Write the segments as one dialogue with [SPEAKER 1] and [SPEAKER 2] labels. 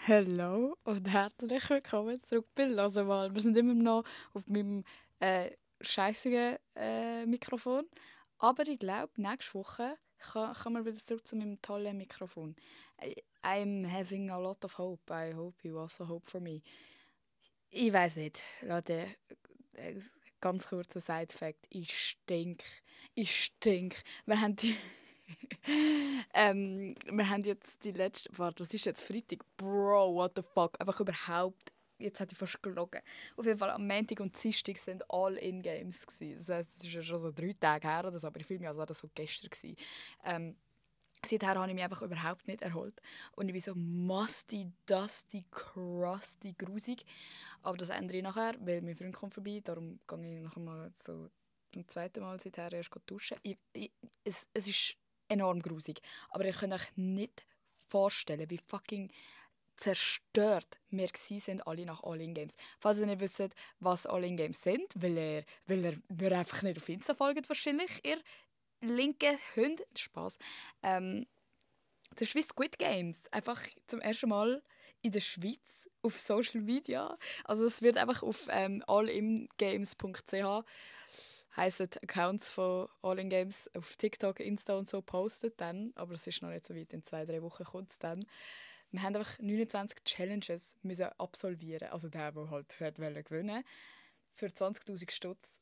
[SPEAKER 1] Hallo und herzlich willkommen zurück bei Lasemal. Wir sind immer noch auf meinem scheißigen Mikrofon. Aber ich glaube, nächste Woche kommen wir wieder zurück zu meinem tollen Mikrofon. I'm having a lot of hope. I hope you also hope for me. Ich weiß nicht, Leute. äh, Ganz kurzer Side-Fact. Ich stink. Ich stink. Wir haben die. Wir haben jetzt die letzte. Warte, was ist jetzt? Freitag? Bro, what the fuck? Einfach überhaupt. Jetzt hätte ich fast gelogen. Auf jeden Fall am Montag und Dienstag sind All-In-Games gewesen. Das heisst, es ist ja schon so 3 Tage her oder so, aber ich fühle mich, als wäre das so gestern gewesen. Ähm, Seither habe ich mich einfach überhaupt nicht erholt. Und ich bin so musty, dusty, crusty, grusig. Aber das ändere ich nachher, weil mein Freund kommt vorbei. Darum gehe ich noch mal so zum zweiten Mal seither erst duschen. Es ist enorm grusig. Aber ihr könnt euch nicht vorstellen, wie fucking zerstört wir sind alle nach All-In-Games. Falls ihr nicht wisst, was All-In-Games sind, weil ihr mir einfach nicht auf Insta folgt wahrscheinlich, ihr linke Hunde. Spaß. Ähm, Das ist wie Squid Games. Einfach zum ersten Mal in der Schweiz auf Social Media. Also es wird einfach auf allingames.ch heissen Accounts von All In Games auf TikTok, Insta und so postet dann. Aber es ist noch nicht so weit. In 2, 3 Wochen kommt es dann. Wir haben einfach 29 Challenges müssen absolvieren. Also der halt gewinnen für 20'000 Stutz.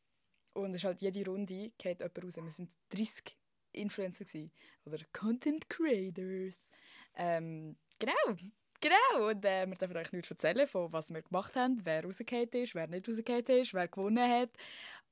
[SPEAKER 1] Und es ist halt jede Runde geht jemand raus. Wir sind 30 Influencer gewesen. Oder Content Creators. Genau. Genau. Und wir dürfen euch nichts erzählen, von was wir gemacht haben, wer rausgefallen ist, wer nicht rausgefallen ist, wer gewonnen hat.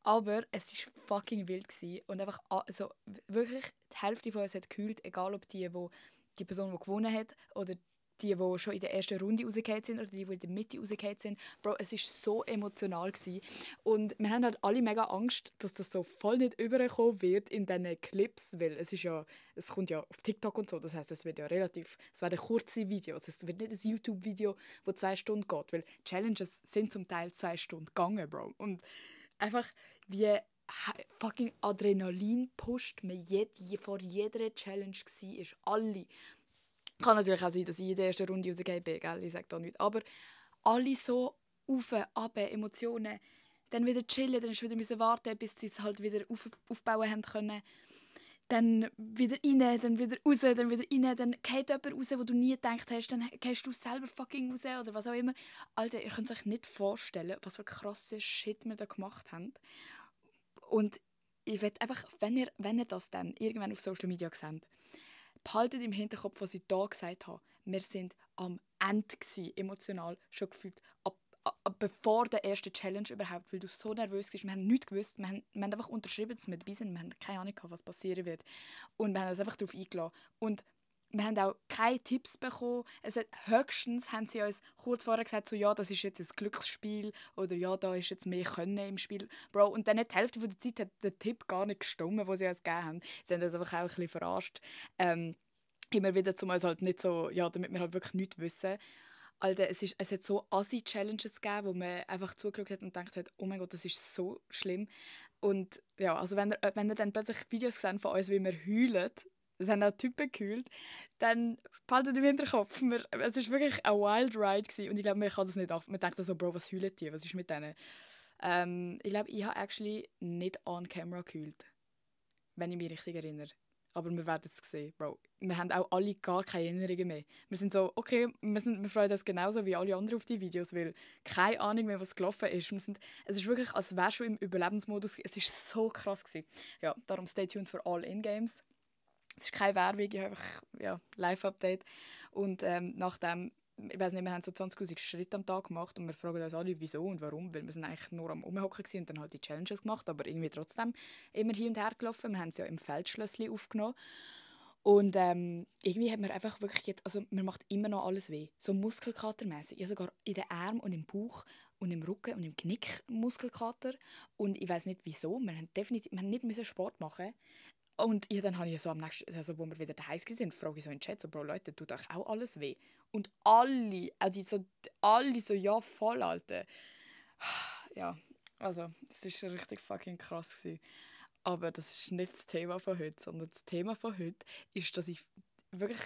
[SPEAKER 1] Aber es war fucking wild. Gewesen. Und einfach, also, wirklich die Hälfte von uns hat gekühlt, egal ob die Person, die gewonnen hat, oder die schon in der ersten Runde rausgefallen sind, oder die in der Mitte rausgefallen sind. Bro, es war so emotional. Gewesen. Und wir haben halt alle mega Angst, dass das so voll nicht überkommen wird in diesen Clips, weil es kommt ja auf TikTok und so, das heißt, es wird ja es werden kurze Videos, es wird nicht ein YouTube-Video, das 2 Stunden geht, weil Challenges sind zum Teil 2 Stunden gegangen, Bro. Und einfach wie fucking Adrenalin pusht man vor jeder Challenge war. Alle. Kann natürlich auch sein, dass ich in der ersten Runde rausgegangen bin, gell? Ich sage da nichts. Aber alle so auf, ab, Emotionen. Dann wieder chillen, dann wieder müssen warten, bis sie es halt wieder aufbauen haben können. Dann wieder rein, dann wieder raus, dann wieder rein. Dann geht jemand raus, wo du nie gedacht hast, dann gehst du selber fucking raus oder was auch immer. Alter, ihr könnt euch nicht vorstellen, was für krasse Shit wir da gemacht haben. Und ich will einfach, wenn ihr das dann irgendwann auf Social Media seht, behaltet im Hinterkopf, was ich da gesagt habe. Wir sind am Ende gewesen, emotional, schon gefühlt bevor der erste Challenge überhaupt, weil du so nervös warst. Wir haben nichts gewusst, wir haben einfach unterschrieben, dass wir dabei sind. Wir haben keine Ahnung gehabt, was passieren wird. Und wir haben uns einfach darauf eingeladen. Und wir haben auch keine Tipps bekommen. Höchstens haben sie uns kurz vorher gesagt, so, ja, das ist jetzt ein Glücksspiel oder ja, da ist jetzt mehr Können im Spiel. Bro, und dann hat die Hälfte der Zeit hat der Tipp gar nicht gestimmt, den sie uns gegeben haben. Sie haben uns einfach auch ein bisschen verarscht. Immer wieder, um uns halt nicht so, ja, damit wir halt wirklich nichts wissen. Alter, es hat so Assi-Challenges gegeben, wo man einfach zugeschaut hat und gedacht hat, oh mein Gott, das ist so schlimm. Und ja, also wenn ihr dann plötzlich Videos seht von uns, wie wir heulen, es haben auch Typen geheult, dann behaltet im Hinterkopf, es war wirklich ein Wild Ride gewesen. Und ich glaube, man kann das nicht auf. Man denkt so, Bro, was heulen die, was ist mit denen? Ich glaube, ich habe actually nicht on camera geheult, wenn ich mich richtig erinnere. Aber wir werden es sehen, Bro. Wir haben auch alle gar keine Erinnerungen mehr. Wir sind so, okay, wir freuen uns genauso wie alle anderen auf die Videos, weil keine Ahnung mehr, was gelaufen ist. Es ist wirklich, als wärst du im Überlebensmodus. Es war so krass gewesen. Ja, darum stay tuned für All-In-Games. Es ist keine Werbung, ich habe einfach ja, Live-Update. Und nachdem, ich weiß nicht, wir haben so 20'000 Schritte am Tag gemacht und wir fragen uns alle, wieso und warum, weil wir sind eigentlich nur am Rumhocken und dann halt die Challenges gemacht, aber irgendwie trotzdem immer hin und her gelaufen. Wir haben es ja im Feldschlössli aufgenommen. Und irgendwie hat man einfach wirklich jetzt, also mir macht immer noch alles weh, so muskelkatermäßig. Ich habe sogar in den Armen und im Bauch und im Rücken und im Genick Muskelkater. Und ich weiß nicht wieso, wir haben nicht müssen Sport machen. Und dann habe ich so am nächsten, also wo wir wieder daheim waren, frage ich so in den Chat, so, Bro, Leute, tut euch auch alles weh? Und alle so, ja, voll, Alter. Ja, also, es war richtig fucking krass gewesen. Aber das ist nicht das Thema von heute, sondern das Thema von heute ist, dass ich wirklich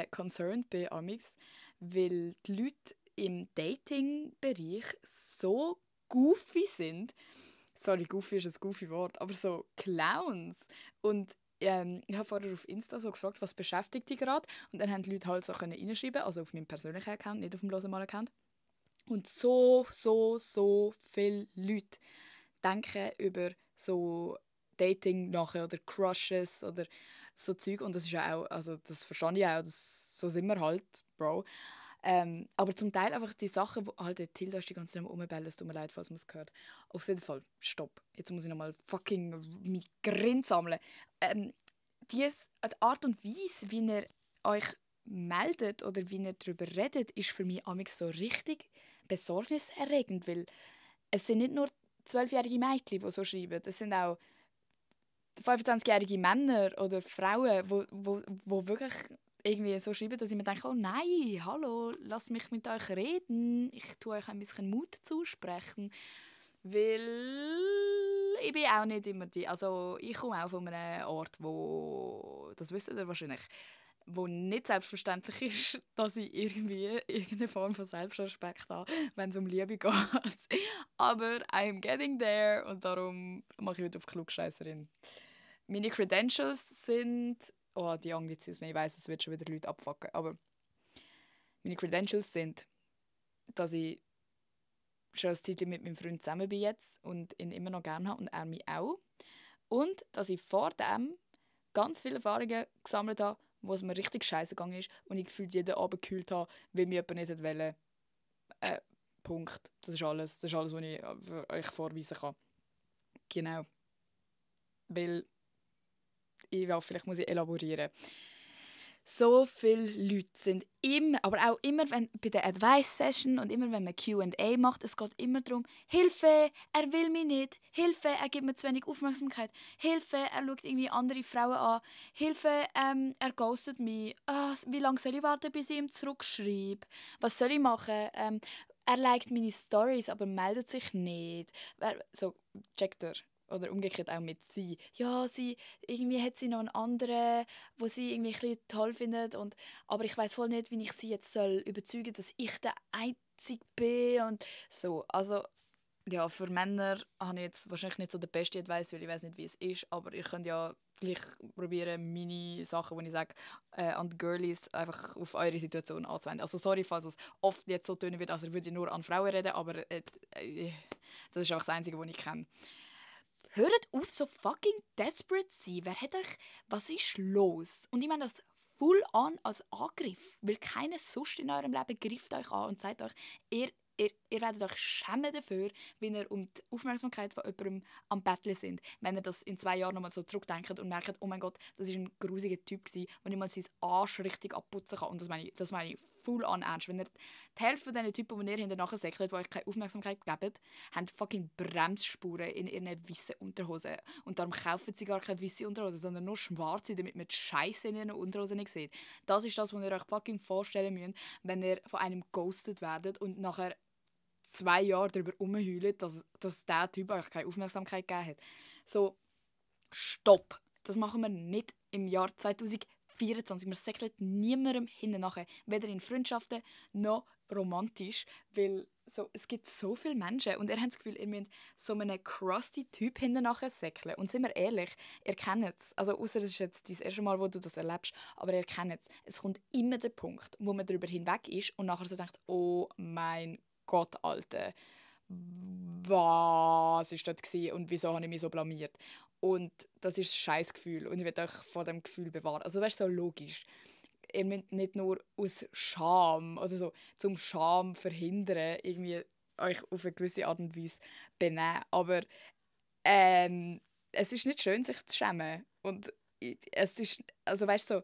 [SPEAKER 1] concerned bin, amix, weil die Leute im Dating-Bereich so goofy sind. Sorry, goofy ist ein goofy Wort, aber so Clowns. Und ich habe vorher auf Insta so gefragt, was beschäftigt dich gerade? Und dann haben die Leute halt so reinschreiben, also auf meinem persönlichen Account, nicht auf dem Losemal-Account. Und so viele Leute denken über so Dating nachher oder Crushes oder so Zeug. Und das ist ja auch, also das verstehe ich auch, so sind wir halt, Bro. Aber zum Teil einfach die Sachen, wo halt der Tilda ist die ganze Zeit am Rumbellen, es tut mir leid, falls man es gehört. Auf jeden Fall, stopp. Jetzt muss ich nochmal fucking mein Grin sammeln. Die Art und Weise, wie ihr euch meldet oder wie ihr darüber redet, ist für mich amigs so richtig besorgniserregend, weil es sind nicht nur 12-jährige Mädchen, die so schreiben, es sind auch 25-jährige Männer oder Frauen, wo wirklich irgendwie so schreiben, dass ich mir denke, oh nein, hallo, lass mich mit euch reden, ich tue euch ein bisschen Mut zusprechen, weil ich bin auch nicht immer die, also ich komme auch von einem Ort, wo, das wisst ihr wahrscheinlich, wo nicht selbstverständlich ist, dass ich irgendwie irgendeine Form von Selbstrespekt habe, wenn es um Liebe geht. Aber I'm getting there und darum mache ich wieder auf Klugscheisserin. Meine Credentials sind... Oh, die Anglizismen, ich weiss, es wird schon wieder Leute abfucken, aber meine Credentials sind, dass ich schon ein Zeit mit meinem Freund zusammen bin jetzt und ihn immer noch gerne habe und er mich auch. Und dass ich vor dem ganz viele Erfahrungen gesammelt habe, wo es mir richtig scheiße gegangen ist und ich gefühlt jeden Abend gekühlt habe, weil mir jemand nicht wollte. Punkt. Das ist alles. Das ist alles, was ich für euch vorweisen kann. Genau. Weil, vielleicht muss ich elaborieren. So viele Leute sind immer, aber auch immer wenn, bei der Advice-Session und immer wenn man Q&A macht, es geht immer darum, Hilfe, er will mich nicht, Hilfe, er gibt mir zu wenig Aufmerksamkeit, Hilfe, er schaut irgendwie andere Frauen an, Hilfe, er ghostet mich, wie lange soll ich warten, bis ich ihm zurückschreibe, was soll ich machen, er liked meine Stories, aber meldet sich nicht, so, checkt er. Oder umgekehrt auch mit sie. Ja, irgendwie hat sie noch einen anderen, wo sie irgendwie ein bisschen toll findet. Aber ich weiß voll nicht, wie ich sie jetzt soll überzeugen, dass ich der Einzige bin. Und so. Also, ja, für Männer habe ich jetzt wahrscheinlich nicht so den besten Advice, weil ich weiß nicht, wie es ist. Aber ihr könnt ja gleich probieren, meine Sachen, die ich sage, an die Girlies einfach auf eure Situation anzuwenden. Also sorry, falls es oft jetzt so tönen wird, als würde ich nur an Frauen reden, aber das ist auch das Einzige, was ich kenne. Hört auf, so fucking desperate zu sein. Wer hat euch... Was ist los? Und ich meine das full an als Angriff. Weil keiner sonst in eurem Leben greift euch an und sagt euch, ihr werdet euch schämen dafür, wenn ihr um die Aufmerksamkeit von jemandem am Betteln sind. Wenn ihr das in 2 Jahren nochmal so zurückdenkt und merkt, oh mein Gott, das war ein grusiger Typ, der nicht mal sein Arsch richtig abputzen kann. Und das meine ich full an ernst. Wenn ihr die Hälfte von diesen Typen, die ihr hinterher säckelt, die euch keine Aufmerksamkeit geben, haben fucking Bremsspuren in ihren weißen Unterhosen. Und darum kaufen sie gar keine weiße Unterhosen, sondern nur schwarze, damit man die Scheiße in ihren Unterhosen nicht sieht. Das ist das, was ihr euch fucking vorstellen müsst, wenn ihr von einem ghostet werdet und nachher 2 Jahre darüber rumheulen, dass dieser Typ euch keine Aufmerksamkeit gegeben hat. So, stopp! Das machen wir nicht im Jahr 2024. Wir säckeln niemandem hinten nachher. Weder in Freundschaften noch romantisch. Weil es gibt so viele Menschen und ihr habt das Gefühl, ihr müsst so einen crusty Typ hinten nachher säckeln. Und sind wir ehrlich, ihr kennt es. Also außer es ist jetzt das erste Mal, wo du das erlebst, aber ihr kennt es. Es kommt immer der Punkt, wo man darüber hinweg ist und nachher so denkt, oh mein Gott, Alter, was war dort gewesen und wieso habe ich mich so blamiert? Und das ist ein Scheißgefühl und ich will euch vor dem Gefühl bewahren. Also weißt du, so logisch. Ihr müsst nicht nur aus Scham oder so zum Scham verhindern, irgendwie euch auf eine gewisse Art und Weise benehmen. Aber es ist nicht schön, sich zu schämen. Und es ist, also weißt du, so,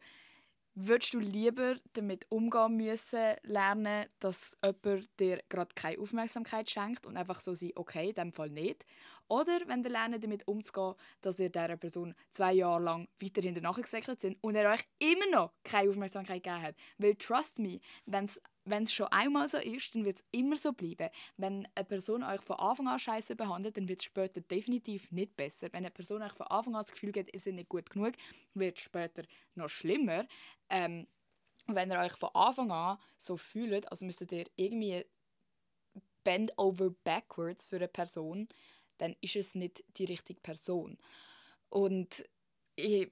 [SPEAKER 1] würdest du lieber damit umgehen müssen lernen, dass jemand dir gerade keine Aufmerksamkeit schenkt und einfach so sein, okay, in dem Fall nicht? Oder wenn ihr lernt, damit umzugehen, dass ihr dieser Person 2 Jahre lang weiterhin nachgesäckelt sind und er euch immer noch keine Aufmerksamkeit gegeben hat? Weil, trust me, wenn es schon einmal so ist, dann wird es immer so bleiben. Wenn eine Person euch von Anfang an scheiße behandelt, dann wird es später definitiv nicht besser. Wenn eine Person euch von Anfang an das Gefühl gibt, ihr seid nicht gut genug, wird es später noch schlimmer. Und wenn ihr euch von Anfang an so fühlt, also müsstet ihr irgendwie bend over backwards für eine Person, dann ist es nicht die richtige Person. Und ich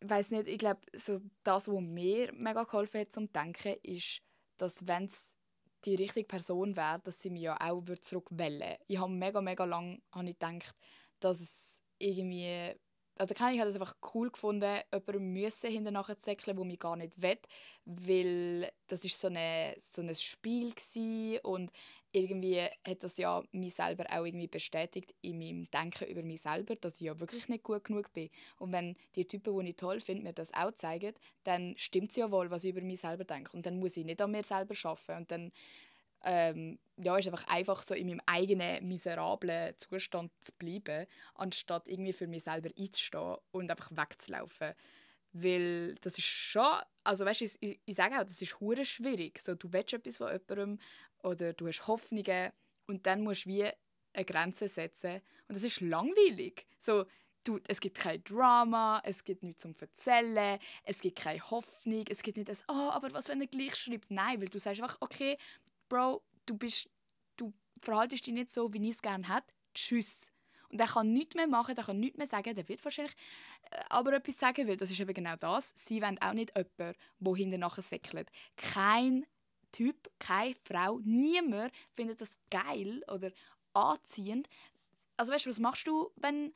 [SPEAKER 1] weiß nicht, ich glaube, so das, was mir mega geholfen hat zum Denken, ist, dass wenn es die richtige Person wäre, dass sie mich ja auch zurück wollen. Ich habe mega lang gedacht, dass es irgendwie... Also ich habe das einfach cool gefunden, jemandem müssen hinterher zu säckeln, der mich gar nicht will, weil das ist so ein Spiel gsi und irgendwie hat das ja mich selber auch irgendwie bestätigt in meinem Denken über mich selber, dass ich ja wirklich nicht gut genug bin. Und wenn die Typen, die ich toll finde, mir das auch zeigen, dann stimmt es ja wohl, was ich über mich selber denke. Und dann muss ich nicht an mir selber arbeiten. Und dann ja, ist einfach so in meinem eigenen miserablen Zustand zu bleiben, anstatt irgendwie für mich selber einzustehen und einfach wegzulaufen. Weil das ist schon, also weißt du, ich sage auch, das ist hure schwierig. So, du willst etwas von jemandem oder du hast Hoffnungen und dann musst du wie eine Grenze setzen. Und das ist langweilig. So, es gibt kein Drama, es gibt nichts zum Erzählen, es gibt keine Hoffnung, es gibt nicht das, oh, aber was, wenn er gleich schreibt? Nein, weil du sagst einfach, okay, Bro, du verhaltest dich nicht so, wie ich es gerne hätte. Tschüss. Und der kann nichts mehr machen, der kann nichts mehr sagen, der wird wahrscheinlich aber etwas sagen, weil das ist eben genau das. Sie wollen auch nicht jemanden, der hinten nachher säckelt. Kein Typ, keine Frau, niemand findet das geil oder anziehend. Also weißt du, was machst du, wenn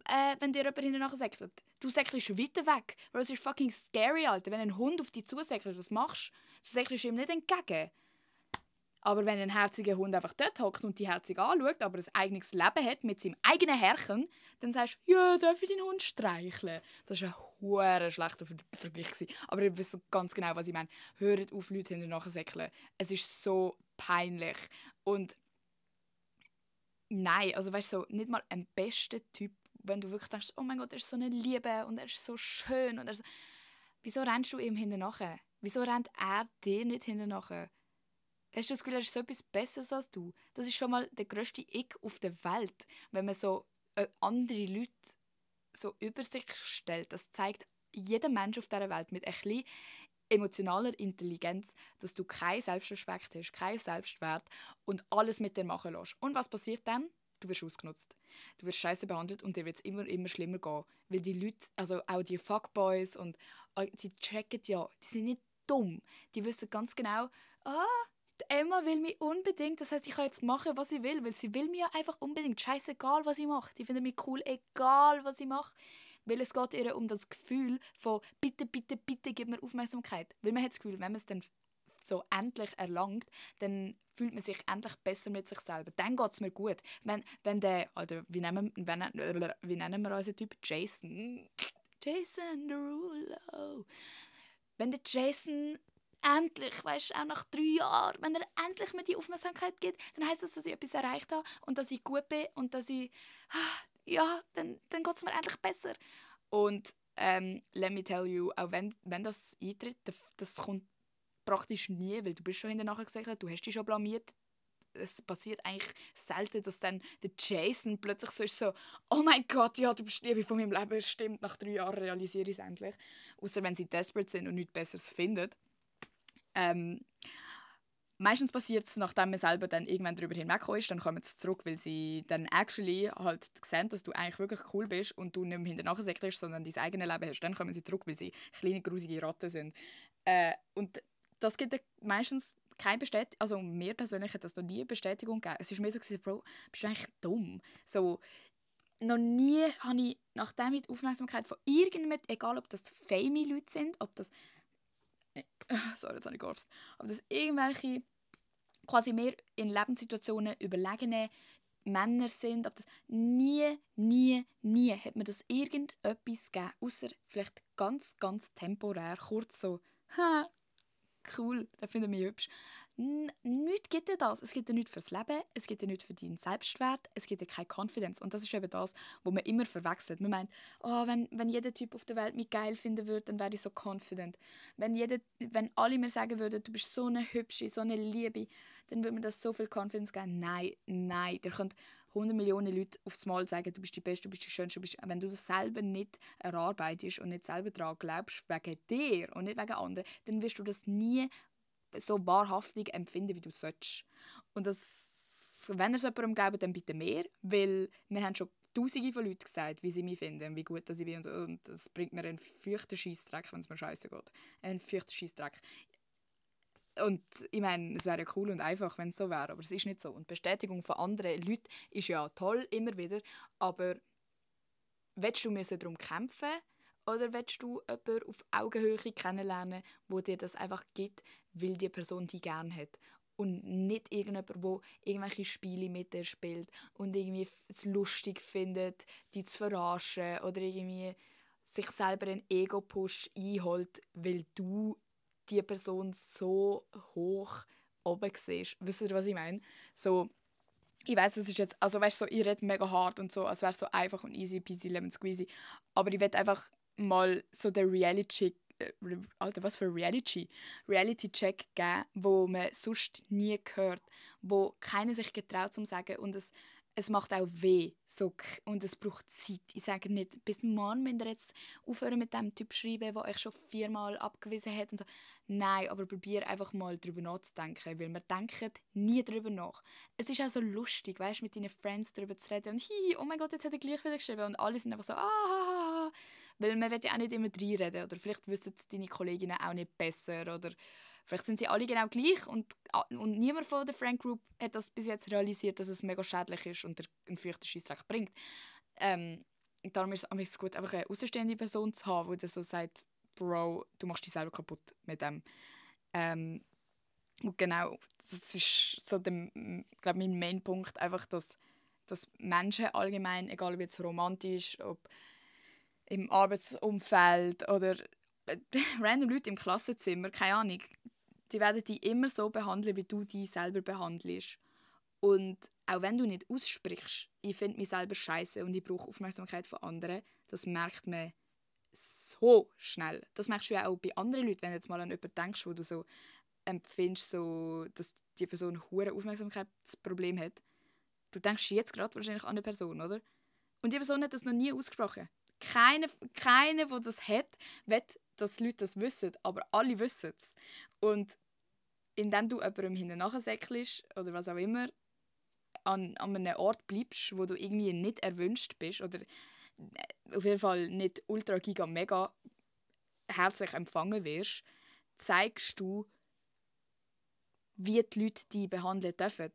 [SPEAKER 1] dir jemand hinten nachher säckelt? Du säckelst weiter weg, weil es ist fucking scary, Alter. Wenn ein Hund auf dich zusäckelt, was machst du? Du säckelst ihm nicht entgegen. Aber wenn ein herziger Hund einfach dort hockt und die herzig anschaut, aber ein eigenes Leben hat mit seinem eigenen Herrchen, dann sagst du, ja, darf ich deinen Hund streicheln? Das war ein hure schlechter Vergleich. Aber ihr wisst ganz genau, was ich meine. Hört auf, Leute hinterher zu säckeln. Es ist so peinlich. Und nein, also weißt du, so, nicht mal ein bester Typ, wenn du wirklich denkst, oh mein Gott, er ist so eine Liebe und er ist so schön. Und er ist so... Wieso rennst du ihm hinterher? Wieso rennt er dir nicht hinterher? Hast du das Gefühl, er ist so etwas Besseres als du? Das ist schon mal der grösste Ick auf der Welt, wenn man so andere Leute so über sich stellt. Das zeigt jeder Mensch auf dieser Welt mit ein bisschen emotionaler Intelligenz, dass du keinen Selbstrespekt hast, keinen Selbstwert und alles mit dir machen lässt. Und was passiert dann? Du wirst ausgenutzt. Du wirst scheiße behandelt und dir wird es immer schlimmer gehen. Weil die Leute, also auch die Fuckboys und die checken ja, die sind nicht dumm. Die wissen ganz genau, Emma will mich unbedingt, das heißt, ich kann jetzt machen, was ich will, weil sie will mir ja einfach unbedingt. Scheißegal, was ich mache. Die findet mich cool, egal, was ich mache. Weil es geht ihr um das Gefühl von bitte, bitte, bitte, gib mir Aufmerksamkeit. Weil man hat das Gefühl, wenn man es dann so endlich erlangt, dann fühlt man sich endlich besser mit sich selber. Dann geht es mir gut. Wenn der, oder wie nennen wir unseren Typ? Jason Derulo. Wenn der Jason endlich, weißt du, auch nach 3 Jahren, wenn er endlich mir die Aufmerksamkeit gibt, dann heisst das, dass ich etwas erreicht habe und dass ich gut bin und dass ich, ja, dann geht es mir endlich besser. Und let me tell you, auch wenn das eintritt, das kommt praktisch nie, weil du bist schon hinterher gesagt, du hast dich schon blamiert. Es passiert eigentlich selten, dass dann der Jason plötzlich so ist, so, oh mein Gott, ja, du bist die Liebe von meinem Leben, stimmt, nach 3 Jahren realisiere ich es endlich. Außer wenn sie desperate sind und nichts Besseres finden. Meistens passiert es, nachdem man selber dann irgendwann darüber hinweggekommen ist, dann kommen sie zurück, weil sie dann actually halt sehen, dass du eigentlich wirklich cool bist und du nicht mehr hinterher säckelst, sondern dein eigenes Leben hast. Dann kommen sie zurück, weil sie kleine, grusige Ratten sind. Und das gibt dir meistens keine Bestätigung, also mir persönlich hat das noch nie eine Bestätigung gegeben. Es ist mir so gewesen, Bro, bist du eigentlich dumm? So, noch nie habe ich, nachdem ich die Aufmerksamkeit von irgendjemandem, egal ob das famous Leute sind, ob das sorry, jetzt habe ich geholfen. Aber dass irgendwelche quasi mehr in Lebenssituationen überlegene Männer sind, aber das nie hat mir das irgendetwas gegeben, außer vielleicht ganz temporär, kurz so, ha, cool, der findet mich hübsch. Nichts gibt dir das. Es gibt dir nichts fürs Leben, es gibt dir nichts für deinen Selbstwert, es gibt dir keine Confidence. Und das ist eben das, was man immer verwechselt. Man meint, oh, wenn jeder Typ auf der Welt mich geil finden würde, dann wäre ich so confident. Wenn alle mir sagen würden, du bist so eine Hübsche, so eine Liebe, dann würde mir das so viel Confidence geben. Nein, ihr könnt 100 Millionen Leute aufs Mal sagen, du bist die Beste, du bist die Schönste, wenn du das selber nicht erarbeitest und nicht selber daran glaubst, wegen dir und nicht wegen anderen, dann wirst du das nie so wahrhaftig empfinden, wie du sollst. Und das, wenn ihr es jemandem glaubt, dann bitte mehr, weil wir haben schon Tausende von Leuten gesagt, wie sie mich finden, wie gut dass ich bin und das bringt mir einen feuchten Scheissdreck, wenn es mir scheiße geht. Einen feuchten Scheissdreck. Und ich meine, es wäre ja cool und einfach, wenn es so wäre, aber es ist nicht so. Und die Bestätigung von anderen Leuten ist ja toll, immer wieder, aber willst du darum kämpfen oder willst du jemanden auf Augenhöhe kennenlernen, wo dir das einfach gibt, weil die Person dich gerne hat? Und nicht irgendjemand, der irgendwelche Spiele mit dir spielt und irgendwie es lustig findet, dich zu verarschen oder irgendwie sich selber einen Ego-Push einholt, weil du die Person so hoch oben siehst. Wisst ihr, was ich meine? So, ich weiß, das ist jetzt, also weißt du, so, ich rede mega hart und so, als wäre es so einfach und easy peasy lemon squeezy. Aber ich will einfach mal so den Alter, was für Reality-Check geben, wo man sonst nie hört, wo keiner sich getraut zu sagen und es macht auch weh so, und es braucht Zeit. Ich sage nicht, bis morgen müsst ihr jetzt aufhören mit dem Typ schreiben, der euch schon 4-mal abgewiesen hat und so. Nein, aber probier einfach mal darüber nachzudenken, weil wir denken nie darüber nach. Es ist auch so lustig, weißt, mit deinen Friends darüber zu reden und hi, oh mein Gott, jetzt hat er gleich wieder geschrieben und alle sind einfach so ah, weil man will ja auch nicht immer reinreden oder vielleicht wissen es deine Kolleginnen auch nicht besser oder vielleicht sind sie alle genau gleich und niemand von der Friend Group hat das bis jetzt realisiert, dass es mega schädlich ist und einen feuchten Scheissdreck bringt. Darum ist es gut, einfach eine außenstehende Person zu haben, die so sagt, Bro, du machst dich selber kaputt mit dem. Und genau, das ist so glaub, mein Main-Punkt, einfach, dass Menschen allgemein, egal ob jetzt romantisch, ob im Arbeitsumfeld oder random Leute im Klassenzimmer, keine Ahnung, die werden dich immer so behandeln, wie du dich selber behandelst. Und auch wenn du nicht aussprichst, ich finde mich selber scheiße und ich brauche Aufmerksamkeit von anderen, das merkt man so schnell. Das merkst du ja auch bei anderen Leuten, wenn du jetzt mal an jemanden denkst, wo du so empfindest, so, dass die Person hure Aufmerksamkeitsproblem hat. Du denkst jetzt gerade wahrscheinlich an eine Person, oder? Und die Person hat das noch nie ausgesprochen. Keine, der das hat, will, dass die Leute das wissen, aber alle wissen es. Und indem du jemandem hinten säckelst oder was auch immer, an einem Ort bleibst, wo du irgendwie nicht erwünscht bist oder auf jeden Fall nicht ultra giga mega herzlich empfangen wirst, zeigst du, wie die Leute dich behandeln dürfen.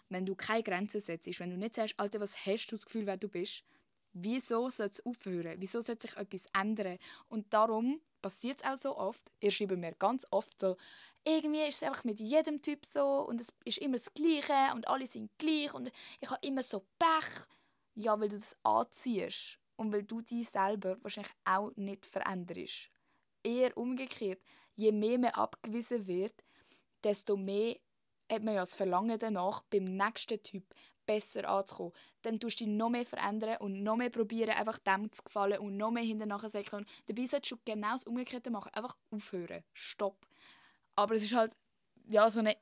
[SPEAKER 1] Wenn du keine Grenzen setzt, wenn du nicht sagst, Alter, was hast du das Gefühl, wer du bist, wieso soll es aufhören? Wieso soll sich etwas ändern? Und darum passiert es auch so oft, ihr schreibt mir ganz oft so, irgendwie ist es einfach mit jedem Typ so und es ist immer das Gleiche und alle sind gleich und ich habe immer so Pech. Ja, weil du das anziehst und weil du dich selber wahrscheinlich auch nicht veränderst. Eher umgekehrt, je mehr man abgewiesen wird, desto mehr hat man ja das Verlangen danach, beim nächsten Typ besser anzukommen. Dann tust du dich noch mehr verändern und noch mehr probieren, einfach dem zu gefallen und noch mehr hinterher säckeln. Dabei solltest du genau das Umgekehrte machen. Einfach aufhören. Stopp. Aber es ist halt ja, so eine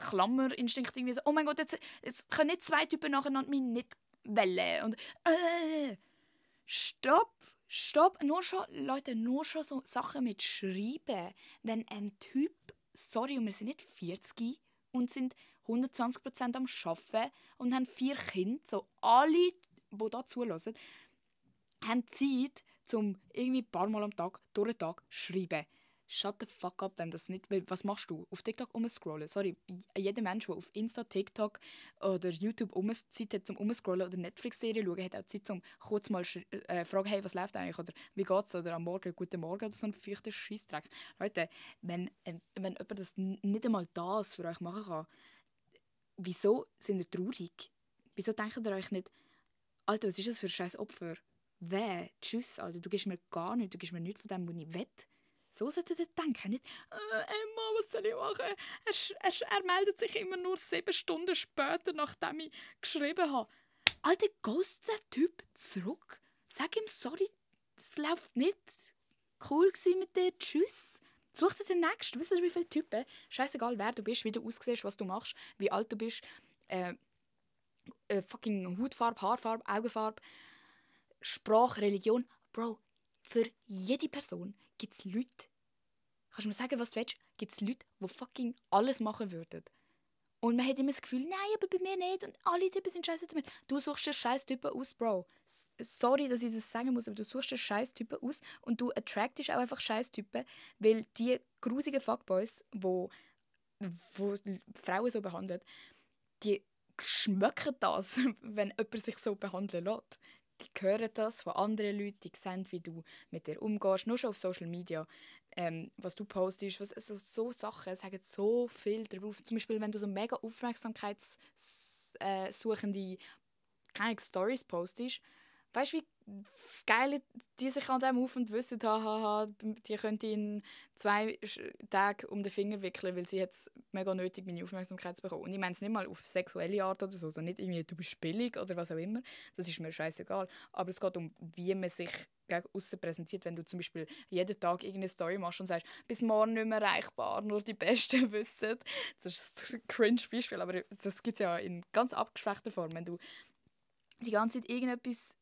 [SPEAKER 1] Klammerinstinkt. Irgendwie so, oh mein Gott, jetzt können nicht 2 Typen nacheinander mich nicht wählen. Und stopp. Stopp. Leute, nur schon so Sachen mit Schreiben. Wenn ein Typ, sorry, und wir sind nicht 40 und sind 120% am Arbeiten und haben 4 Kinder, so alle, die da zulassen, haben Zeit, um irgendwie ein paar Mal am Tag, durch den Tag, zu schreiben. Shut the fuck up, wenn das nicht... Was machst du? Auf TikTok umscrollen? Sorry, jeder Mensch, der auf Insta, TikTok oder YouTube Zeit hat zum Umscrollen oder Netflix-Serien schauen, hat auch Zeit, um kurz mal fragen, hey, was läuft eigentlich? Oder wie geht's? Oder am Morgen, guten Morgen oder so ein feuchter Scheissdreck. Leute, wenn jemand das nicht einmal das für euch machen kann, wieso sind ihr traurig? Wieso denkt ihr euch nicht, Alter, was ist das für ein scheiß Opfer? Weh, tschüss, Alter, du gibst mir gar nichts, du gibst mir nichts von dem, was ich will. So solltet ihr denken, nicht «Emma, was soll ich machen? Er meldet sich immer nur 7 Stunden später, nachdem ich geschrieben habe.» Alter, ghost der Typ zurück. Sag ihm «Sorry, das läuft nicht. Cool gsi mit dir, tschüss.» Such dir den Nächsten. Wisst ihr, wie viele Typen? Scheißegal, wer du bist, wie du aussiehst, was du machst, wie alt du bist. fucking Hautfarbe, Haarfarbe, Augenfarbe, Sprache, Religion. Bro, für jede Person gibt es Leute, kannst du mir sagen, was du willst, gibt es Leute, die fucking alles machen würden. Und man hat immer das Gefühl, nein, aber bei mir nicht. Und alle Typen sind scheiße zu mir. Du suchst dir scheiß Typen aus, Bro. Sorry, dass ich das sagen muss, aber du suchst dir scheiß Typen aus und du attractest auch einfach scheiß Typen, weil die grusigen Fuckboys, wo Frauen so behandeln, die schmecken das, wenn jemand sich so behandeln lässt. Die hören das von anderen Leuten, die sehen, wie du mit dir umgehst, nur schon auf Social Media, was du postest, so Sachen sagen so viel darüber auf. Zum Beispiel, wenn du so mega aufmerksamkeitssuchende Stories postest, weißt du, wie geil die sich an dem auf und wissen, haha, die könnte in 2 Tagen um den Finger wickeln, weil sie jetzt mega nötig meine Aufmerksamkeit zu bekommen. Und ich meine es nicht mal auf sexuelle Art oder so, also nicht irgendwie, du bist billig oder was auch immer, das ist mir scheißegal. Aber es geht um, wie man sich gegen aussen präsentiert, wenn du zum Beispiel jeden Tag irgendeine Story machst und sagst, bis morgen nicht mehr erreichbar, nur die Besten wissen. Das ist ein cringe Beispiel, aber das gibt es ja in ganz abgeschwächter Form. Wenn du die ganze Zeit irgendetwas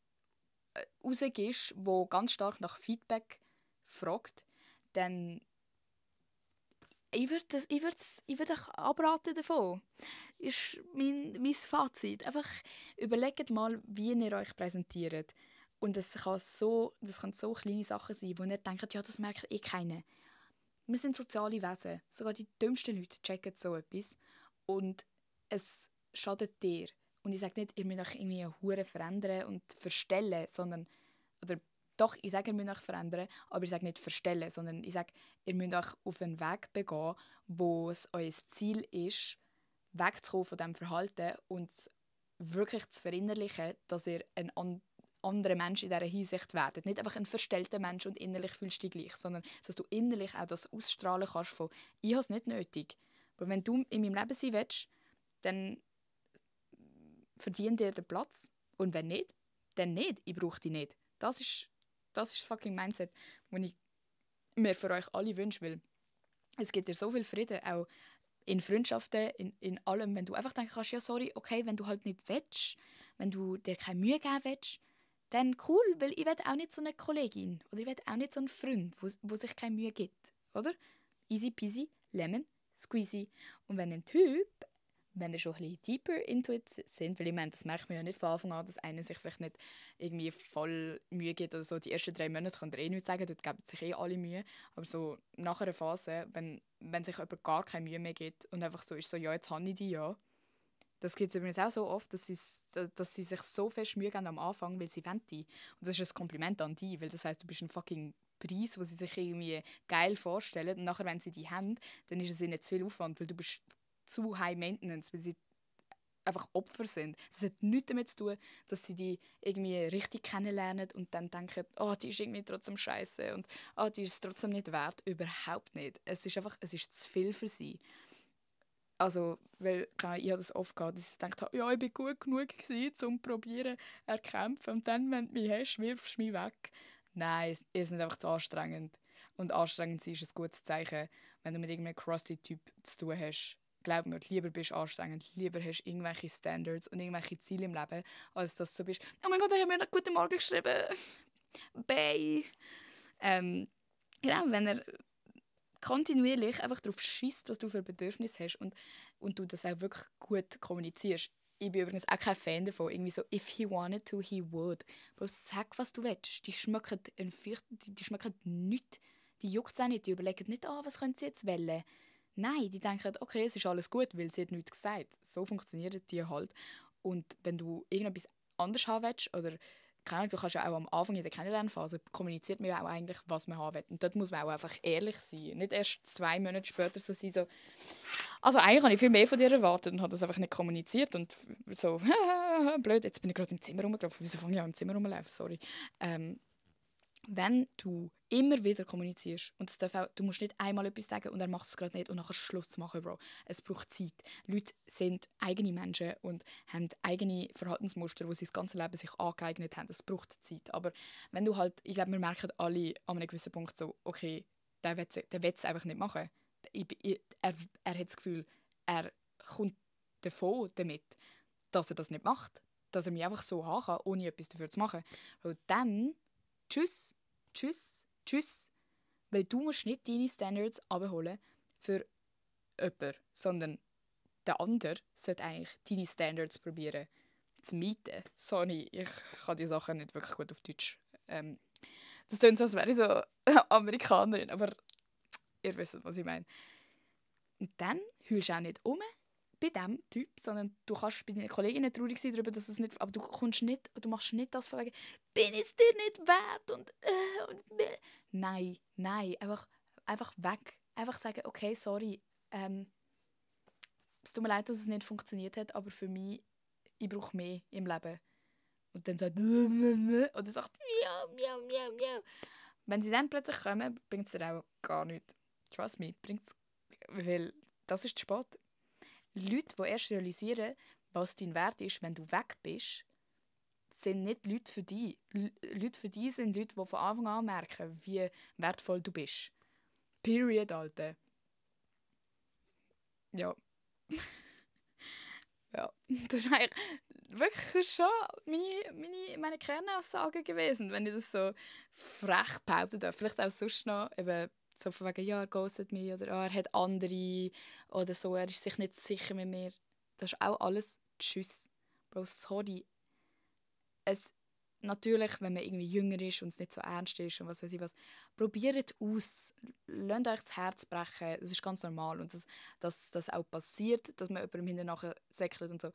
[SPEAKER 1] rausgibst, wo ganz stark nach Feedback fragt, dann ich würde euch abraten davon. Ist mein Fazit. Einfach überlegt mal, wie ihr euch präsentiert. Und das können so kleine Sachen sein, wo ihr denkt, ja, das merkt eh keiner. Wir sind soziale Wesen. Sogar die dümmsten Leute checken so etwas. Und es schadet dir. Und ich sage nicht, ihr müsst euch irgendwie hure verändern und verstellen, sondern, oder doch, ich sage, ihr müsst euch verändern, aber ich sage nicht verstellen, sondern ich sage, ihr müsst euch auf einen Weg begeben, wo es euer Ziel ist, wegzukommen von diesem Verhalten und wirklich zu verinnerlichen, dass ihr ein anderer Mensch in dieser Hinsicht werdet. Nicht einfach ein verstellter Mensch und innerlich fühlst du dich gleich, sondern dass du innerlich auch das ausstrahlen kannst von «Ich habe es nicht nötig». Aber wenn du in meinem Leben sein willst, dann verdient dir den Platz. Und wenn nicht, dann nicht. Ich brauche dich nicht. Das ist das fucking Mindset, das ich mir für euch alle wünsche. Weil es gibt dir so viel Frieden, auch in Freundschaften, in allem. Wenn du einfach denken kannst, ja sorry, okay, wenn du halt nicht willst, wenn du dir keine Mühe geben willst, dann cool, weil ich will auch nicht so eine Kollegin oder ich will auch nicht so einen Freund, wo sich keine Mühe gibt. Oder? Easy peasy, lemon, squeezy. Und wenn ein Typ, wenn er schon ein bisschen deeper into it sind, weil ich meine, das merkt man ja nicht von Anfang an, dass einer sich vielleicht nicht irgendwie voll Mühe gibt oder so. Die ersten 3 Monate kann er eh nichts sagen, dort geben sich eh alle Mühe. Aber so nach einer Phase, wenn sich jemand gar keine Mühe mehr gibt und einfach so ist, so, ja, jetzt habe ich die, ja. Das gibt es übrigens auch so oft, dass sie sich so fest Mühe geben am Anfang, weil sie wollen die. Und das ist ein Kompliment an die, weil das heisst, du bist ein fucking Preis, wo sie sich irgendwie geil vorstellen. Und nachher, wenn sie die haben, dann ist es ihnen zu viel Aufwand, weil du bist zu high maintenance, weil sie einfach Opfer sind. Das hat nichts damit zu tun, dass sie die irgendwie richtig kennenlernen und dann denken, oh, die ist irgendwie trotzdem scheiße und oh, die ist es trotzdem nicht wert. Überhaupt nicht. Es ist zu viel für sie. Also, weil ich habe das oft gehabt, dass ich gedacht habe, ja, ich bin gut genug gewesen, um zu probieren, erkämpfen. Und dann, wenn du mich hast, wirfst du mich weg. Nein, ihr seid einfach zu anstrengend. Und anstrengend sein ist ein gutes Zeichen, wenn du mit irgendeinem Crusty-Typ zu tun hast. Glaub mir, lieber bist du anstrengend, lieber hast du irgendwelche Standards und irgendwelche Ziele im Leben, als dass du bist, oh mein Gott, er hat mir einen guten Morgen geschrieben. Bye. Genau, wenn er kontinuierlich einfach darauf schießt, was du für Bedürfnisse hast und du das auch wirklich gut kommunizierst. Ich bin übrigens auch kein Fan davon, irgendwie so «if he wanted to, he would». Aber sag, was du willst. Die schmecken nichts. Die juckt es auch nicht. Die überlegen nicht was können sie jetzt wählen. Nein, die denken, okay, es ist alles gut, weil sie hat nichts gesagt. So funktionieren die halt. Und wenn du irgendetwas anders haben willst, oder keine Ahnung, du kannst ja auch am Anfang in der Kennenlernphase kommuniziert man ja auch eigentlich, was man haben will. Und dort muss man auch einfach ehrlich sein. Nicht erst 2 Monate später so sein, so also eigentlich habe ich viel mehr von dir erwartet und habe das einfach nicht kommuniziert und so blöd, jetzt bin ich gerade im Zimmer rumgelaufen. Wieso fange ich an im Zimmer rumlaufen? Sorry. Wenn du immer wieder kommunizierst und du musst nicht einmal etwas sagen und er macht es gerade nicht und nachher Schluss machen, Bro. Es braucht Zeit. Leute sind eigene Menschen und haben eigene Verhaltensmuster, die sie das ganze Leben sich angeeignet haben. Es braucht Zeit. Aber wenn du halt, ich glaube, wir merken alle an einem gewissen Punkt so, okay, der will es einfach nicht machen. Er hat das Gefühl, er kommt davon damit. dass er das nicht macht. Dass er mich einfach so haben kann, ohne etwas dafür zu machen. Und dann, tschüss, tschüss, tschüss. Weil du musst nicht deine Standards abholen für jemanden, sondern der andere sollte eigentlich deine Standards probieren zu meeten. Sorry, ich kann die Sachen nicht wirklich gut auf Deutsch. Das klingt so, als wäre ich so Amerikanerin, aber ihr wisst, was ich meine. Und dann heulst du auch nicht um bei diesem Typ, sondern du kannst bei deinen Kolleginnen traurig sein darüber, dass es nicht, aber du machst nicht das von wegen, bin ich es dir nicht wert und nein, einfach weg. Einfach sagen, okay, sorry, es tut mir leid, dass es nicht funktioniert hat, aber für mich, ich brauche mehr im Leben. Und dann sagt oder sagt miau, miau, miau, miau. Wenn sie dann plötzlich kommen, bringt es dir auch gar nichts. Trust me, weil das ist zu spät. Leute, die erst realisieren, was dein Wert ist, wenn du weg bist, sind nicht Leute für dich. Leute für dich sind Leute, die von Anfang an merken, wie wertvoll du bist. Period, Alter. Ja. Ja, das ist eigentlich wirklich schon meine Kernaussage gewesen, wenn ich das so frech behaupten darf. Vielleicht auch sonst noch, eben so von wegen, ja, er ghostet mich oder er hat andere oder so, er ist sich nicht sicher mit mir. Das ist auch alles Tschüss. Bro, sorry. Natürlich, wenn man irgendwie jünger ist und es nicht so ernst ist und was weiß ich was, probiert aus. Lasst euch das Herz brechen. Das ist ganz normal. Und dass das auch passiert, dass man jemandem hinterher nachher säckelt und so.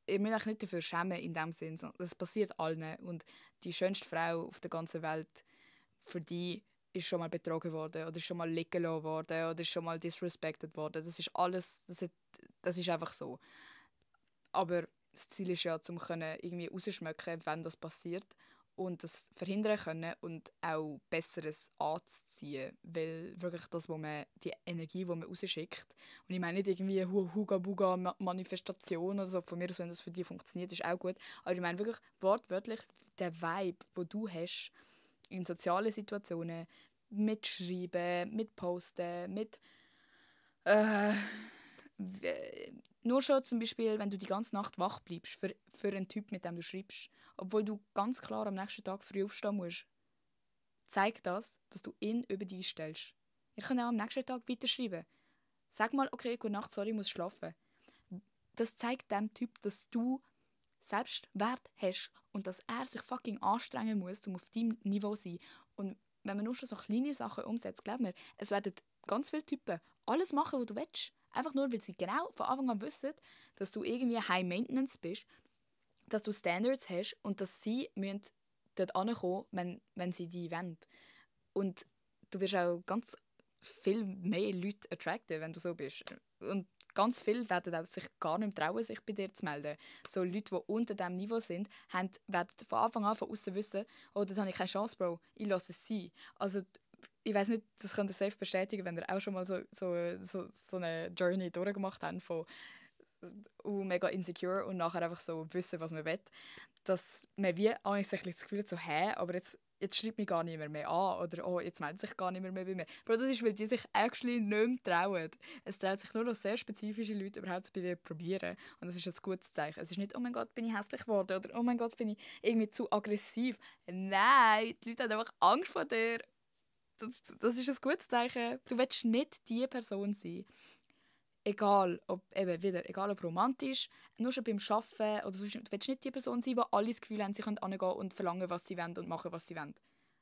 [SPEAKER 1] Ihr müsst euch nicht dafür schämen in dem Sinn. Das passiert allen. Und die schönste Frau auf der ganzen Welt, für die ist schon mal betrogen worden oder ist schon mal liegen gelassen worden oder ist schon mal disrespected worden. Das ist alles, das ist einfach so. Aber das Ziel ist ja, um irgendwie rausschmecken, wenn das passiert und das verhindern können und auch Besseres anzuziehen, weil wirklich das, die Energie, die man rausschickt, und ich meine nicht irgendwie Huga-Buga-Manifestation oder so, von mir aus, wenn das für dich funktioniert, ist auch gut, aber ich meine wirklich wortwörtlich der Vibe, den du hast in sozialen Situationen, mit Schreiben, mit Posten, mit nur schon zum Beispiel, wenn du die ganze Nacht wach bleibst für einen Typ, mit dem du schreibst, obwohl du ganz klar am nächsten Tag früh aufstehen musst, zeigt das, dass du ihn über dich stellst. Ihr könnt auch am nächsten Tag weiterschreiben. Sag mal, okay, gute Nacht, sorry, ich muss schlafen. Das zeigt dem Typ, dass du Selbstwert hast und dass er sich fucking anstrengen muss, um auf deinem Niveau zu sein. Und wenn man nur schon so kleine Sachen umsetzt, glaub mir, es werden ganz viele Typen alles machen, was du willst. Einfach nur, weil sie genau von Anfang an wissen, dass du irgendwie High Maintenance bist, dass du Standards hast und dass sie müssen dort ankommen, wenn sie die wollen. Und du wirst auch ganz viel mehr Leute attracten, wenn du so bist. Und ganz viele werden auch sich gar nicht trauen, sich bei dir zu melden. So Leute, die unter diesem Niveau sind, werden von Anfang an von außen wissen, oh, dort habe ich keine Chance, Bro, ich lasse es sein. Also, ich weiß nicht, das könnt ihr safe bestätigen, wenn ihr auch schon mal so eine Journey durchgemacht habt von mega insecure und nachher einfach so wissen, was man will. Dass man wie eigentlich sich das Gefühl hat, so, aber jetzt schreibt mich gar niemand mehr an oder oh, jetzt meldet sich gar niemand mehr bei mir. Aber das ist, weil die sich actually nicht mehr trauen. Es trauen sich nur noch sehr spezifische Leute überhaupt bei dir probieren. Und das ist ein gutes Zeichen. Es ist nicht, oh mein Gott, bin ich hässlich geworden oder oh mein Gott, bin ich irgendwie zu aggressiv. Nein, die Leute haben einfach Angst vor dir. Das ist ein gutes Zeichen. Du willst nicht die Person sein. Egal ob romantisch, nur schon beim Arbeiten oder sonst, du willst nicht die Person sein, die alle das Gefühl haben, sie können angehen und verlangen, was sie wollen und machen, was sie wollen.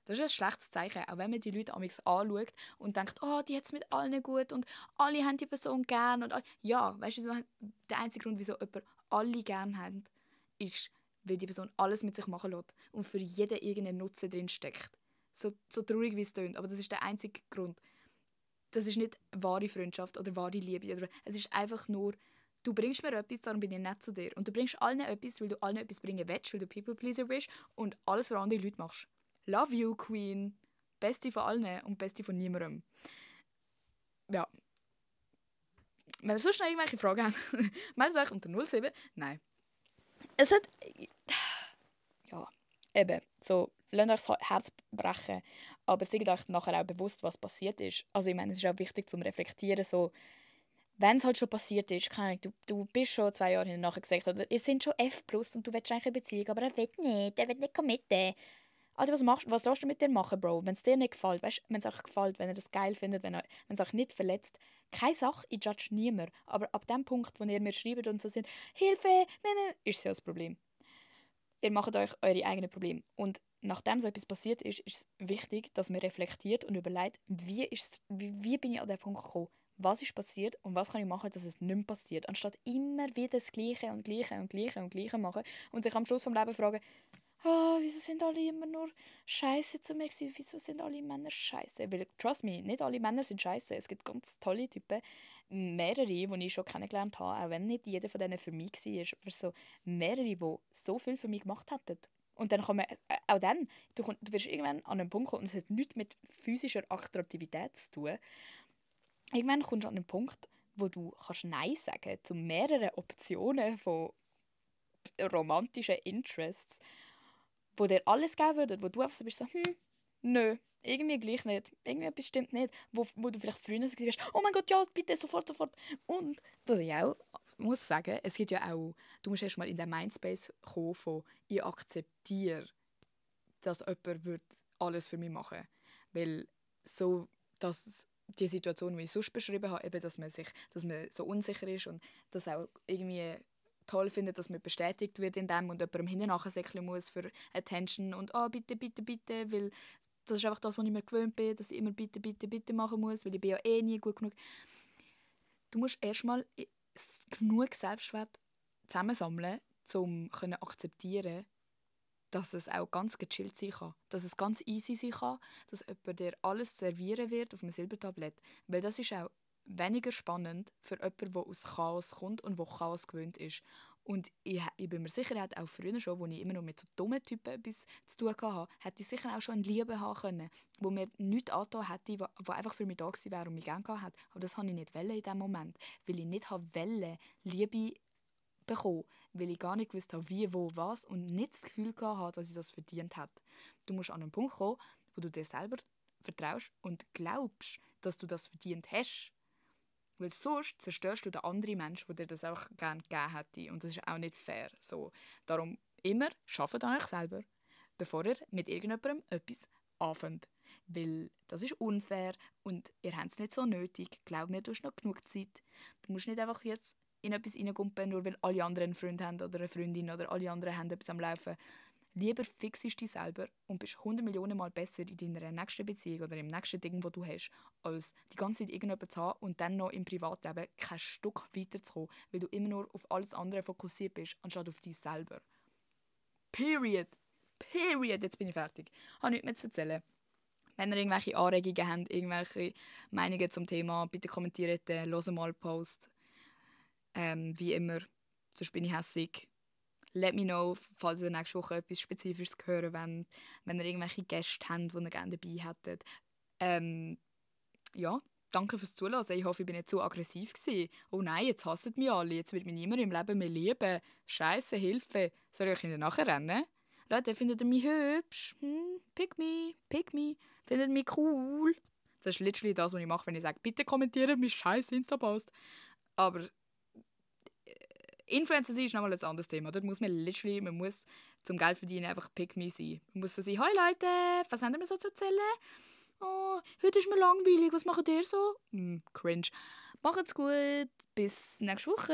[SPEAKER 1] Das ist ein schlechtes Zeichen, auch wenn man die Leute amigs anschaut und denkt, oh, die hat es mit allen gut und alle haben die Person gern. Ja, weißt du, der einzige Grund, wieso jemand alle gern haben, ist, weil die Person alles mit sich machen lässt und für jeden irgendeinen Nutzen drin steckt. So traurig, wie es klingt, aber das ist der einzige Grund. Das ist nicht wahre Freundschaft oder wahre Liebe. Es ist einfach nur, du bringst mir etwas, darum bin ich nett zu dir. Und du bringst allen etwas, weil du allen etwas bringen willst, weil du People-Pleaser bist und alles für andere Leute machst. Love you, Queen. Beste von allen und Beste von niemandem. Ja. Wenn ihr sonst noch irgendwelche Fragen habt, meldet euch unter 07. Nein. Es hat... Ja, eben, so, lasst euch das Herz brechen, aber seid euch nachher auch bewusst, was passiert ist. Also ich meine, es ist auch wichtig zum Reflektieren, so,
[SPEAKER 2] wenn es halt schon passiert ist, keine Ahnung, du bist schon 2 Jahre nachher gesagt, oder ihr seid schon F+ und du willst eigentlich eine Beziehung, aber er will nicht committen. Alter, was lässt du mit dir machen, Bro? Wenn es dir nicht gefällt, weißt, wenn es euch gefällt, wenn ihr das geil findet, wenn es euch nicht verletzt, keine Sache, ich judge niemand. Aber ab dem Punkt, wo ihr mir schreibt und so sind, Hilfe, nein, ist es ja das Problem. Ihr macht euch eure eigenen Probleme. Und nachdem so etwas passiert ist, ist es wichtig, dass man reflektiert und überlegt, wie bin ich an den Punkt gekommen? Was ist passiert und was kann ich machen, dass es nicht mehr passiert? Anstatt immer wieder das Gleiche und Gleiche und Gleiche und Gleiche machen und sich am Schluss vom Leben fragen, wieso sind alle immer nur Scheiße zu mir gewesen? Wieso sind alle Männer Scheiße? Weil, trust me, nicht alle Männer sind Scheiße. Es gibt ganz tolle Typen, mehrere, die ich schon kennengelernt habe, auch wenn nicht jeder von denen für mich war, aber so mehrere, die so viel für mich gemacht hätten. Und dann kann man, auch dann, du wirst irgendwann an einen Punkt kommen, und es hat nichts mit physischer Attraktivität zu tun. Irgendwann kommst du an einen Punkt, wo du kannst Nein sagen zu mehreren Optionen von romantischen Interests, wo dir alles geben würden, wo du einfach so bist, so, nö, irgendwie gleich nicht, irgendwie etwas stimmt nicht, wo du vielleicht früher so gesagt hast, oh mein Gott, ja, bitte, sofort, sofort. Und was ich auch muss sagen, es gibt ja auch, du musst erst mal in den Mindspace kommen von, ich akzeptiere, dass jemand alles für mich machen würde. Weil so, dass die Situation, die ich sonst beschrieben habe, eben, dass man so unsicher ist und das auch irgendwie toll findet, dass man bestätigt wird in dem und jemandem hinten nachsäckeln muss für Attention und bitte, bitte, bitte, weil das ist einfach das, was ich mir gewöhnt bin, dass ich immer bitte, bitte, bitte machen muss, weil ich bin ja eh nie gut genug. Du musst erstmal genug Selbstwert zusammensammeln, um akzeptieren, dass es auch ganz gechillt sein kann. Dass es ganz easy sein kann, dass jemand dir alles servieren wird auf einem Silbertablett. Weil das ist auch weniger spannend für jemanden, der aus Chaos kommt und der Chaos gewöhnt ist. Und ich bin mir sicher, er hat auch früher schon, als ich immer noch mit so dummen Typen etwas zu tun hatte, hätte ich sicher auch schon eine Liebe haben können, wo mir nichts angetan hätte, die einfach für mich da gewesen wäre und mich gerne gehabt hätte. Aber das wollte ich nicht in diesem Moment, weil ich nicht wollte, Liebe bekommen, weil ich gar nicht gewusst habe, wie, wo, was und nicht das Gefühl hatte, dass ich das verdient habe. Du musst an einen Punkt kommen, wo du dir selber vertraust und glaubst, dass du das verdient hast. Weil sonst zerstörst du den anderen Menschen, der dir das auch gerne gegeben hätte. Und das ist auch nicht fair. So. Darum immer arbeitet an euch selber, bevor ihr mit irgendjemandem etwas anfängt. Weil das ist unfair und ihr habt es nicht so nötig. Glaub mir, du hast noch genug Zeit. Du musst nicht einfach jetzt in etwas reingumpen, nur weil alle anderen einen Freund haben oder eine Freundin oder alle anderen haben etwas am Laufen. Lieber fixest dich selber und bist 100 Millionen Mal besser in deiner nächsten Beziehung oder im nächsten Ding, das du hast, als die ganze Zeit irgendjemanden zu haben und dann noch im Privatleben kein Stück weiterzukommen, weil du immer nur auf alles andere fokussiert bist, anstatt auf dich selber. Period. Period. Jetzt bin ich fertig. Ich habe nichts mehr zu erzählen. Wenn ihr irgendwelche Anregungen habt, irgendwelche Meinungen zum Thema, bitte kommentiert den, hört mal Post. Wie immer, sonst bin ich hässig. Let me know, falls ihr nächste Woche etwas Spezifisches hören wollt, wenn ihr irgendwelche Gäste habt, die ihr gerne dabei hättet. Ja, danke fürs Zuhören. Ich hoffe, ich bin nicht zu aggressiv gewesen. Oh nein, jetzt hassen mich alle. Jetzt wird mich niemand im Leben mehr lieben. Scheiße, Hilfe. Soll ich euch hinterher nachher rennen? Leute, findet ihr mich hübsch? Pick me, pick me. Findet ihr mich cool? Das ist literally das, was ich mache, wenn ich sage, bitte kommentiert meinen scheiß Insta-Post. Aber Influencer sein ist nochmal ein anderes Thema. Dort muss man muss zum Geld verdienen einfach Pick me sein. Man muss so sein, «Hoi Leute, was habt ihr mir so zu erzählen? Oh, heute ist mir langweilig, was macht ihr so?» Cringe. Macht's gut, bis nächste Woche.